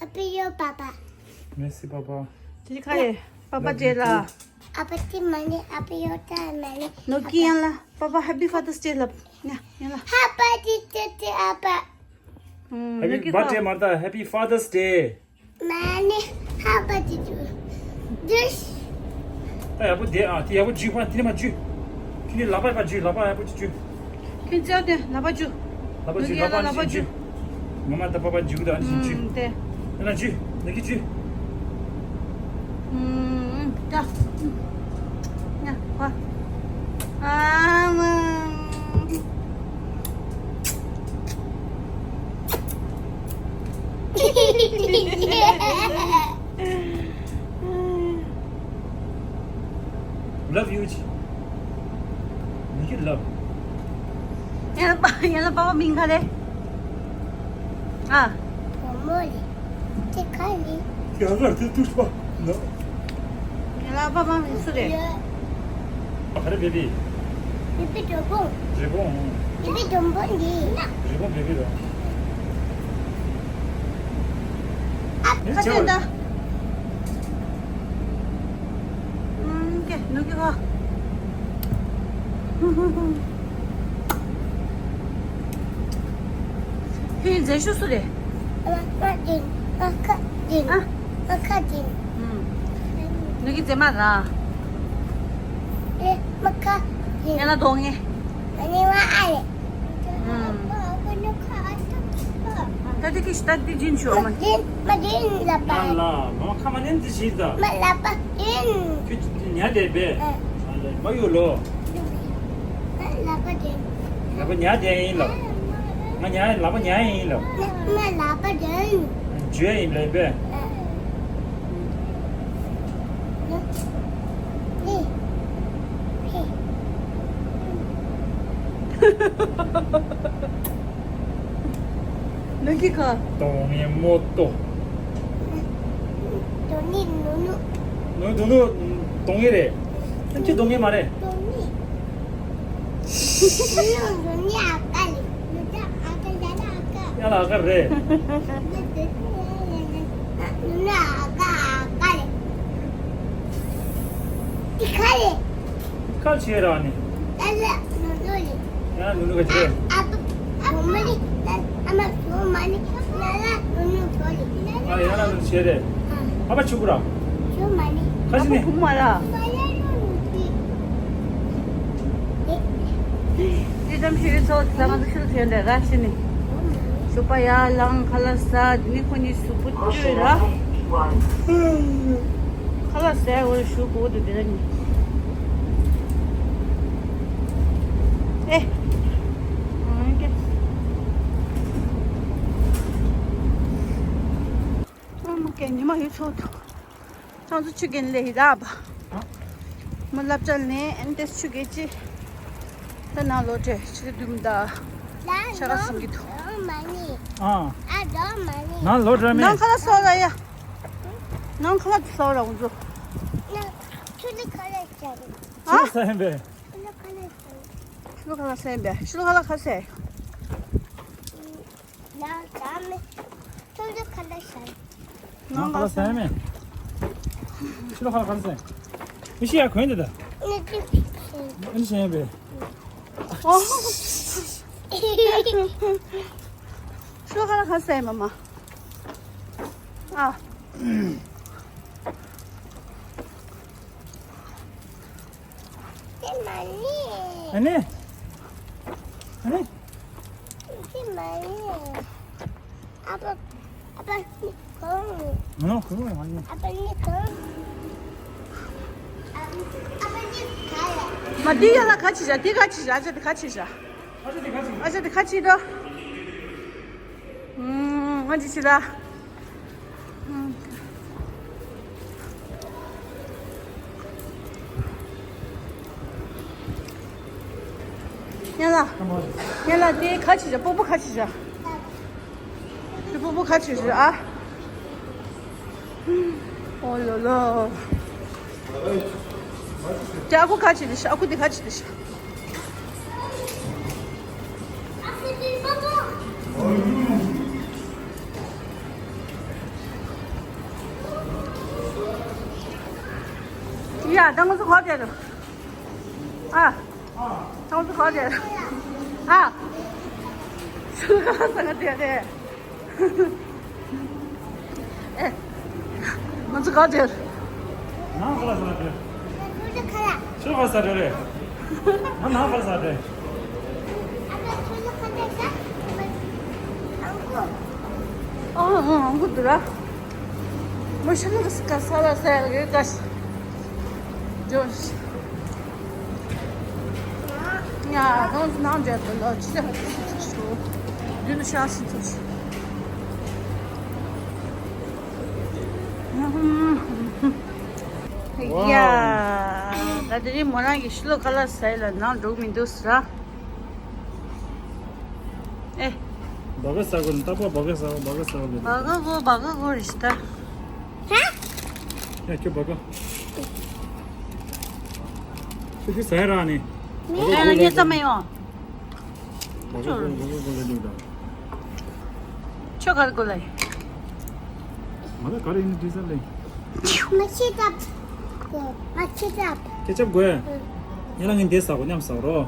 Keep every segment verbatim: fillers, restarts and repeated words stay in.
Happy your papa. Merci, papa. དེ་ག་རེ། པ་པ་རྗེས་ལ། ཨ་ཕ་ཅི་མ་ནི་ཨ་ཕ་ཡོད་ད་མ་ནི། ནོ་ཀི་ཡང་ལ་པ་པ་Happy Father's Day ལབ། ཡ་ཡང་ལ། Happy birthday to ཨ་ཕ། ཨུམ། Happy ནོ་ཀི་ཁོ། Birthday མ་རེད་ད། Happy Father's Day. མ་ནི་ཧ་པ་ཅི་ཅུ། This. ད་ཡག་པོ་བསྡད་ཨ། དེ་ཡག་པོ་འཇུས་པ། དེ་ནས་མ་འཇུས། དེ་ནས་ལག་པ་ཡག་པ་འཇུས། ལག་པ་ཡག་པོ་ཅིག་འཇུས། ཁྱོད་ཚེ་དེ་ལག་པ་འཇུ། ལག་པ་འཇུས། ནུ་ལག་པ་ཡང་ལག་པ་ཨ་ནི་བཞིན་འཇུ། འཇུས། མ་མ་ད་པ་པ་འཇུས་ད་ཨ་ནི་བཞིན་འཇུས། ཨུམ་དེ། ཡང་ན་འཇུས། ནུ་གི་འཇུས། ཨུམ་ད། ཡ་ཧ། ཨ་མ། Love you ཅི། མི་གི་love། ཡང་ལ་པ་ཡང་ལ་པ་པ་མིང་ག་རེ། ཨ། བུ་མོ་རེད། དེ་ག་རེ། ཡང་ལ་དེ་ཏུ་པ་ན། ཡང་ལ་པ་པ་མིང་སུ་རེད། ག་རེ་བེ་བི། བེ་བི་འབྲས་སྤུངས། འབྲས་སྤུངས། བེ་བི་འབྲས་སྤུངས་འདི། འབྲས་སྤུངས་བེ་བི་རེད། ཨ་ཁ་ཆེན་ད། ཨུམ་ཀེ་ནུ་ཀེ་ཧོ། ཁྱོད་མཛེས་ཤོས་སུ་རེད། ང་ཁ་ཅིན། ང་ཁ་ཅིན། ཨ། ང་ཁ་ཅིན། ཨུམ། ནུ་ཀེ་མཛེས་མ་ར། ཨེ་མ་ཁ་ཅིན། ཡང་ན་གདོང་ངེ། ཨ་ནི་ང་ཨ་རེད། ཨུམ། ད་དེ་ཀི་ཤི་ད་དེ་ཇིན་ཆུ་མ། ཇིན་མ་ཇིན་ལ་པ། ཡང་ལ་མ་ཁ་མ་ནན་དེ་ཤི་ད། མ་ལ་པ་ཇིན། ཁྱོད་ཉལ་བསྡད་པས། ཨ་ལ་མ་ཡོད་ལོ། མ་ལ་པ་ཇིན། ལ་པ་ཉལ་བསྡད་ཡིན་ལ། ང་ཉལ་ལ་པ་ཉལ་ཡིན་ལ། མ་ལ་པ་ཇིན། ཇུ་ཡིན་ལ་པས། ནུ་གི་ཁ། དོང་ངེ་མོ་ཏོ། དོང་ངེ་ནུ་ནུ། ནུ་ནུ་ནུ་དོང་ངེ་རེད། ཁྱོད་དོང་ངེ་མ་རེད། དོང་ངེ། ཡང་ལ་ཨ་ཀ་རེད། ཁ་ཆེ་ར་ནི། ཡང་ལ་ནུ་ནུ་ག་ཆེ། ཨ་ཡང་ལ་ནུ་ཆེ་རེད། ཨ་ཕ་ཆུ་གུ་ར། ཁ་ཆེ་ནི། ཁ་ཆེ་ནི། དེ་ཙམ་ཞིག་ཚོགས་ཚང་མ་ཤུལ་ཐོན་འདྲ་ར་ཤི་ནི། ཞོགས་པ་ཡར་ལངས་ཁ་ལག་ཟ། དེ་ནི་ཁོ་གཉིས་གཟུགས་པོ་བཀྲུས་ལ། ཁ་ལག་ཟས་འོ་ཞུ་གོ་དུ་དེ་ལ་ནི། ཨེ། ཨང་ཀེ། ཨ་མ་ཀེ་ཉི་མ་ཡོད་ཚོགས་དུ། ཁྱང་ཚོ་ཆུ་རྒན་ལས་ཡི་ར་བ། མོ་སླབ་བྱ་ལན་ཨན་ཏེ་ཆུ་རྒན་ཅི། ད་ནང་ལོ་དྲེ་ཆུ་དུམ་ད། ཤ་ར་སིང་གི་དུ། ཨ། ནང་ལོ་དྲེ་མེ། ནང་ཁ་ལ་སོ་ར་ཡ། ནང་ཁ་ལ་སོ་ར་འུ་ཚོ། ཆུ་ལི་ཁ་ལ་ཅན། ཨ། ཆུ་ལི་ཁ་ལ་ཅན། ཆུ་ལི་ཁ་ལ་སེ་བེ། ཆུ་ལི་ཁ་ལ་ཁ་སེ། ཡང་ད་མི་ཁྱོད་ཚོ་ཁ་ལ་ཤར། ནང་ཁ་ལ་ཟ་ཡ་མེད། ཕྱི་ལོགས་ཁ་ལ་ཁ་ལ་ཟ་ཡ། མི་ཤི་ཡ་གོན་དེ་ད། ཨ་ནི་ཤེས་ཡ་བེ། ཕྱི་ལོགས་ཁ་ལ་ཁ་ལ་ཟ་ཡ་མ་མ། ཨ། ཨ་ནི། ཨ་ནི། ཨ་ཕ། ཨ་ཕ་ནི་གང་། ཨ་ནི་གང་། ཨ་ཕ་ནི་གང་། ཨ་ཕ་ནི་ག་ལ། མ་འདི་ཡ་ལ་ཁ་ཆེ་བཞག་འདི་ཁ་ཆེ་བཞག་ཨ་ཅག་འདི་ཁ་ཆེ་བཞག་ཨ་ཅག་འདི་ཁ་ཆེ་འདུག་ཨ་ཅག་འདི་ཁ་ཆེ་འདུག་ཨུམ། ང་འདི་ཆེ་ད། ཡ་ལ། ཡ་ལ་དེ་ཁ་ཆེ་བཞག་སྤུ་སྤུ་ཁ་ཆེ་བཞག་དེ་སྤུ་སྤུ་ཁ་ཆེ་བཞག་ཨ། ཨོ་ལོ་ལོ། དེ་ཨ་ཁུ་ཁ་ཆེ་དེ་ཤ་ཨ་ཁུ་དེ་ཁ་ཆེ་དེ་ཤ། ཨ་ཁུ་དེ་ཤ། ཨ་ཁུ་དེ་ཤ། ཡ། ད་ང་ཚོ་ག་པར་བསྡད་རེད། ཨ། ད་ང་ཚོ་ག་པར་བསྡད་རེད། ཨ། ཆུ་ཁ་ས་ག་བསྡད་རེད། ཨེ། ང་ཚོ་ག་པར་བསྡད་རེད། ནང་ག་ལ་ས་རེད། ཆུ་ཁ་ས་རེད་རེད། ང་ནང་ག་ལ་ས་རེད། ཨ་ཨ་ཨ་ཁུ་དུ་ར། མ་ཤ་ལ་ས་ས་ལ་ས་ཡ་གི་ཀ་ཤི། ཇོ་ཤི། ཡ། གང་ནང་འཇལ་དུ་ལོ་ཅི་ལ་ཧ་ཅི་ཚུགས་ཤོ། རྒྱུ་ནི་ཤ་ཤི་ཚུགས་ཤོ། ཡ། ད་དེ་རིང་མོ་རང་གི་ཤི་ལོ་ཁ་ལག་ཟ་ཡི་ལ་ནང་འགྲོ་གི་མི་འདུག་ཟེར། ཨེ། བ་ག་ཟ་དགོས་ནི། རྟག་པར་བ་ག་ཟ་བ་ག་ཟ་བ་ལས། བ་ག་གོ་བ་ག་གོ་རེ་ཤི་ད། ཡ་ཁྱོད་བ་ག། ཁྱོད་ཁྱོད་ཟ་ཡ་རག་ནི། མི་ཡ་ན་ངས་ཙམ་མེད་ཡོང་། བ་ག་གོ་བ་ག་གོ་ལ་ནི་ད། ཁྱོད་ག་རེ་གོ་ལ་ཡིན། ང་ལ་ག་རེ་ཡིན་ནི་འདྲི་ས་ལེ། མ་ཤི་ཏབ། མ་ཤི་ཏབ། ཁེ་ཆབ་དགོས། ཡ་ན་ངས་འདི་ཟ་གོ་མཉམ་ཟ་རོ།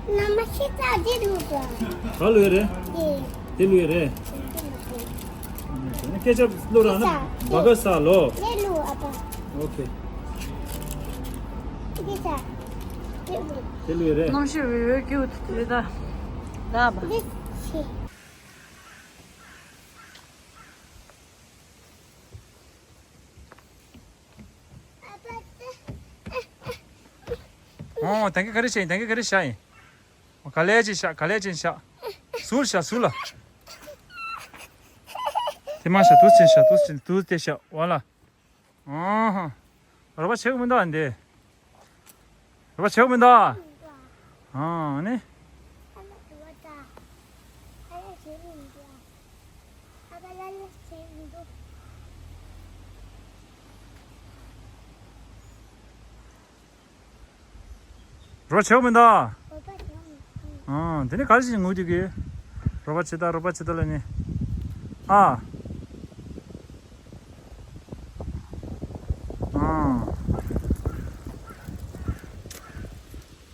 ན་མ་ཤི་ཏབ་འདི་ལུས་གོ། ག་ལུས་རེད། འདི། འདི་ལུས་རེད། སྐད་ཆ་བློ་རང་ན་བ་ག་ས་ལོ། ལེ་ལུ་ཨ་ཕ། ཨོ་ཁེ། ལེ་ལུ་རེད། གནམ་གཤིས་འོད་འོད་ཀྱི་འོད་དེ་ད། ད་བ། ཨོ། ད་གིན་ག་རེ་བྱས་ཡིན། ད་གིན་ག་རེ་བྱས་ཡིན། ག་ལེ་ཅི་ཤ། ག་ལེ་ཅི་ཤ། ཟུར་ཤ། ཟུར་ལ། དེ་མ་ཤ། དུས་ཆེན་ཤ། དུས་ཆེན། དུས་དེ་ཤ། ཝ་ལ། ཨ་ཧ། རོགས་པ་བྱེད་གི་མི་འདུག་ཨ་འདི། རོགས་པ་བྱེད་གི་མི་འདུག་ཨ། ཨ་ནི། རོགས་བྱེད་མི་འདུག་ཨ། དེ་ནི་ག་རེ་ཞིག་ངུ་དུས་ཀྱི། རོགས་པ་བྱེད་ད། རོགས་པ་བྱེད་ད་ལ་ནི། ཨ། ཨ།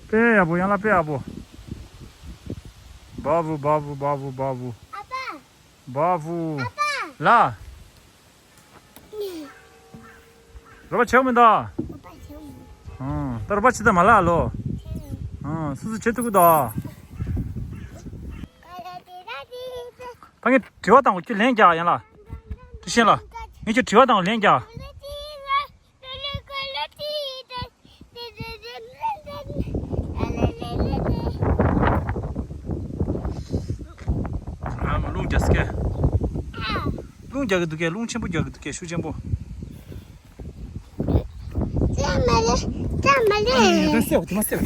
དཔེ་ཡག་པོ། ཡང་ལ་དཔེ་ཡག་པོ། བ་བུ་བ་བུ་བ་བུ་བ་བུ། ཨ་ཕ། བ་བུ། ཨ་ཕ། ལ། རོགས་པ་བྱེད་མི་འདུག་ཨ། ད་རོགས་པ་བྱེད་ད་མ་ལ་ལོ། ཨ། སུ་སུ་བྱེད་ཐུབ་ཀྱི་འདུག་ད་ངས་དྲི་བ་དང་ཁྱོད་ལན་རྒྱག་ཡང་ལ། དྲི་ཤེས་ལ། ངས་ཁྱོད་དྲི་བ་དང་ལན་རྒྱག་ཨ་མ་རླུང་རྒྱག་སྐད། རླུང་རྒྱག་གི་འདུག་གས། རླུང་ཆེན་པོ་རྒྱག་གི་འདུག་གས། ཤུགས་ཆེན་པོ། ཙམ་མ་རེད། ཙམ་མ་རེད། ད་སེ་བ་དེ་མ་སེ་བ།